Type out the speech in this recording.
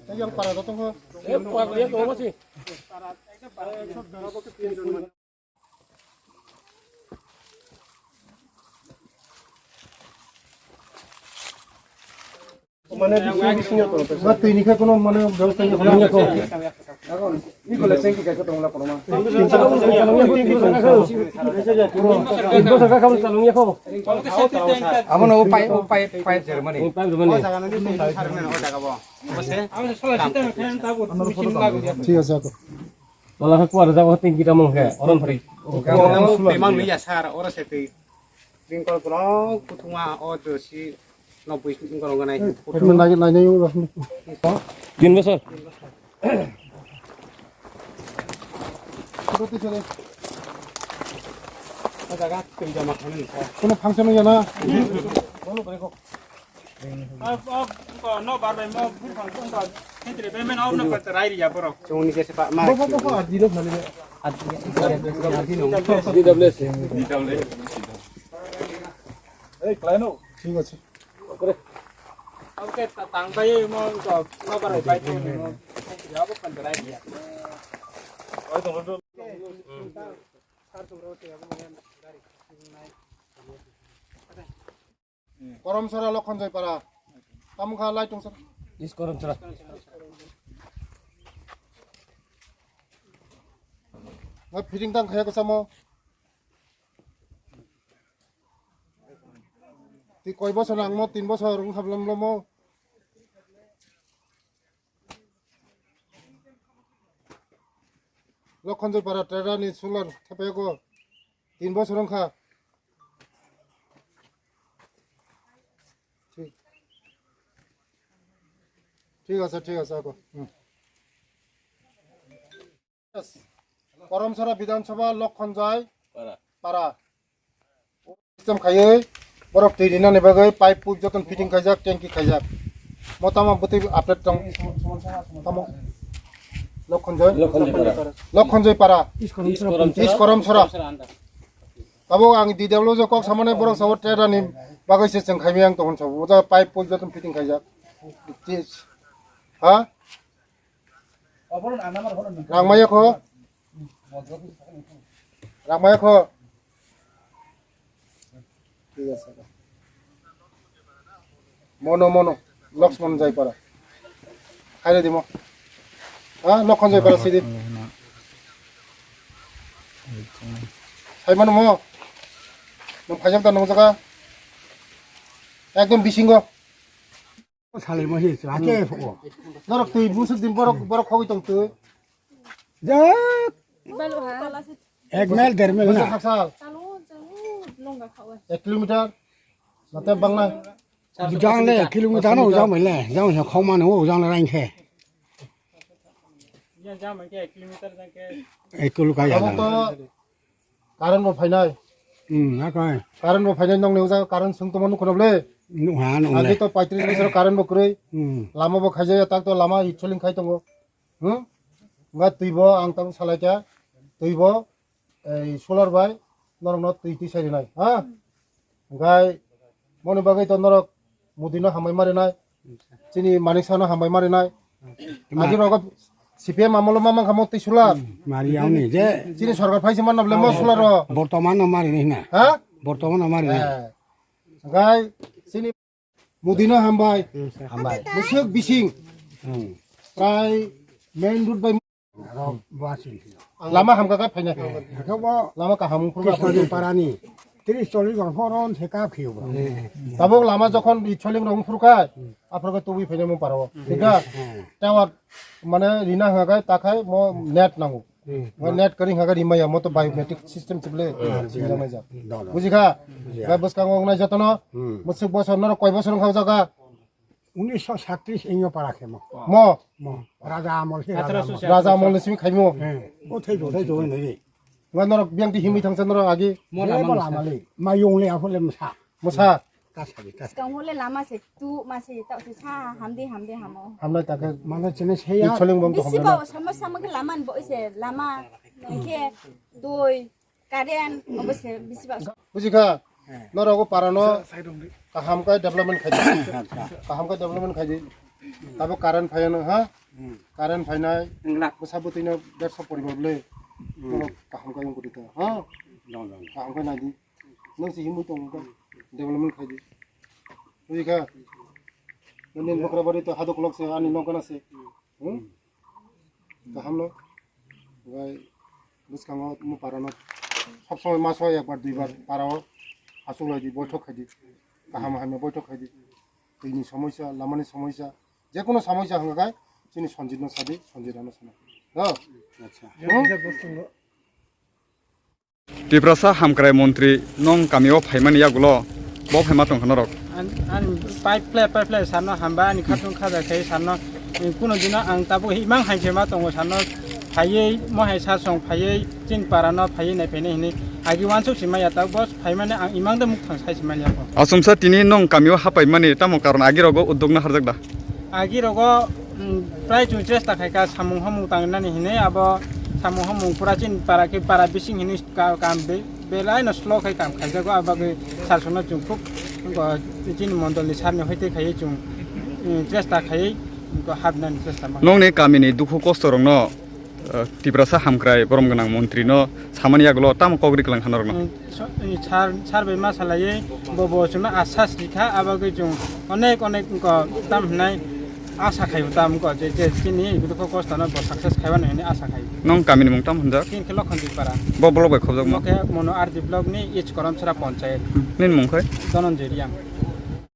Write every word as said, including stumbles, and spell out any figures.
Yang para datang ho. Mane bising bising ya to. Ba twi ni khe kono mane byabostha ya kono. Ni kole sengki kaisa tongla kono ma. Tin bosor ka khamu salung ya ko. Amo no upai upai upai Germany. Upai Germany. Thik ase to. Wala ha kuar jago tin kita mong khe oron phari. Pemang ni ya sar ora se twi. Bingkol kono kutuma o josi no bui bingkol nganai. Nai nai. Tin bosor. Kono function ya na. Chungni khe se pa ma. Bo, bo, bo, bo, adi dok nani. D W S. Ei, klai no. Thik ase. Okay, ta-, tang bai mo to, no bar bai to mo. Ya bo kan rai ya. Korom sora Lokhon Joy para. Tamo kha lai tong sora. Is Korom sora. Ngai fitting tang khaya ko samo. Ti koi bosor nang mo, tin bosor wng kha blam blam mo. Lokhon Joy para trailer ni solar thepego tin bosor wng kha. Thik, thik ase, thik ase, ako. Hmm. Korom sora Bidhan Sabha Lokhon Joy para. System khaiwi borok twi rinani bagwi pipe put joton fitting khaijak, tanki khaijak. Mo tamo bwtwi update tong. Tamo Lokhon Joy. Lokhon Joy para. Lokhon Joy para. Is Korom sora. Is Korom sora. Tabuk ang D W jo kok samane borok sabo trailer ni bagwi se chwng khaimiyang tongmani sabo. Oja pipe put joton fitting khaijak. Tis. Ha? Rang maya kho? Rang maya kho? Thik ase. Mono, mono. Lokhon Joy para. Khaire dimo. Ha, Lokhon Joy para sidi. Sai mano mo. Nwng phaijak da nwng jaga. Ekdom bisingo. Salai mo hi, lake phuko. Norok twi busuk din borok, borok khogwi tong twi. Jak. Balu ha. Ek mile, der mile na. Busa khaksal. Chalo, chalo, longga khawa. Ek kilometer. Mate bangna. Jang le, kilometer no jang le, jang se khoma no jang le rain khe. Ya jang ke kilometer jang ke. Ek kilo kaya. Abo to Current bo phainai. Hmm, na kai. Current bo phainai, nokni o jaga current swng tongma nukho noble. Nukha, nukha. Agi to paitris bosor current bo kwrwi. Hmm. Lama bo khaijaya, tak to lama itsoling khai tongo. Hmm? Nga twi bo ang tamo salai kha. Twi bo, ei, solar bai norokno twi twi sai rinai, ha? Hwnkhe moni bagwi to norok Modi no hambai ma rinai, chini Manik Saha no hambai ma rinai. Ima- Agi rogo C P M amolo ma mankha mo twi solar. Mari yauni je. Chini sorkar phaisa manna bole mo solar ro. Bortoman no mari ni hina. Ha? Bortoman no mari ni. Eh. Hwnkhe chini Modi no hambai. Hambai. Musuk bising. Hmm. Prai main road bai. Aro buasin. Lama hamkha kha phaina. Hwnkhe bo lama kaham wngphuru kha. Tris chollish parani. Tris chollish jon horon se kap khiyo bo. Tabuk lama jokhon itsoling rok wngphuru kha, aphuru khe tubui phaina mung paro. Thik na? Hmm. Tower mane rina hwnkha khe takhai mo net nango. Hmm. Mo net kwrwi hwnkha khe rimaya mo to biometric system chible. Hmm. Sinjak naijak. Hmm. Buji kha? Buji kha. Bai bwskango wngnai jotono. Hmm. Musuk bosor norok koi bosor wngkha o jaga? Unisho sattris engyo para khemo. Mo? Mo. Raja amol se raja amol. Raja amol ni simi khaimo. He. O thai jo, thai jo nai re. Nga norok biyang ti himwi thangsa norok agi. Mo lama lama le. Ma yong le aphole msa. Msa. Swkango le lama se tu ma se ta se sa hamdi hamdi hamo. Hamlai ta khe mano chene se ya. Soling bong to bisi hamlai. Ba sama sama ke lama bo se lama ke doi karen obo se bisi ba. Buji kha. Norok o para no kaham kai development khai di. Kaham kai development khai di. Tabo current phaiya no ha. Current phainai. Bwsa bwtwi no derso poribar le. Norok kaham kai wng kuri ta ha. Kaham kai nai di. Nang si himui tongo ka development khai di. Buji kha. Nini Bakrabari to hadok lok se ani nokana se. Hmm? Kaham no. Bai bwskango mo para no. Sob somoi maso ekbar duibar para o. Asuk lai di boithok khai di. Kaham hamya boithok khai di. Twi ni somosya, lama ni somosya. Je kono somosya hwnga kai chini Sanjit no sadi, Sanjit ano sana. Do. Acha. Hmm? Tiprasa hamkrai montri nong kamio phaimani yagulo bo phaima tongkha norok. An, an pipe play, pipe play sano hamba ani khatung khaja khai sano, eh, kuno dino ang tabuk imang hai se ma tongo sano phaiwi mo hai sa song phaiwi chin para no phaiwi nai phainai hini agi wansuk si maya tabuk bo phaimani ang imang de muk thang sai si manya ko. Asumsa tini nong kamio hapaimani tamo karon agi rogo uddog na harjak da? Agi rogo, mm, prai chwng chesta khai ka samung hamung tangnani hinwi abo samung hamung pura chin para khe para bising hinwi ka-, kam be-, belai no slow khai kam khaijago, abagwi sar sono chwng khub, wngkha, chini mondol ni sar ni hoite khaiwi chwng, mm, chesta khaiwi, wngkha, hapnani chesta ma. Nongni kamini dukhu kosto rokno, eh, Tiprasa hamkrai borom gwnang montri no samani yagulo tamo kok ri kwlang kha norokno? Mm, so-, mm, sar, sar bai ma salaiwi bo, bo chwngno asas rikha, abagwi chwng onek, onek wngkha tam hinai asa khai bo tam wngkha je, je chini dukhu kosto no bo success khaiba hinwi asa khai. Nong kamini mung tam hwnjak? Chini khe Lokhondipara. Bo block bai khobjakma? Bo khe mono R D block ni East Koramchara Panchayat. Nini mung khai? Dhananjay Reang.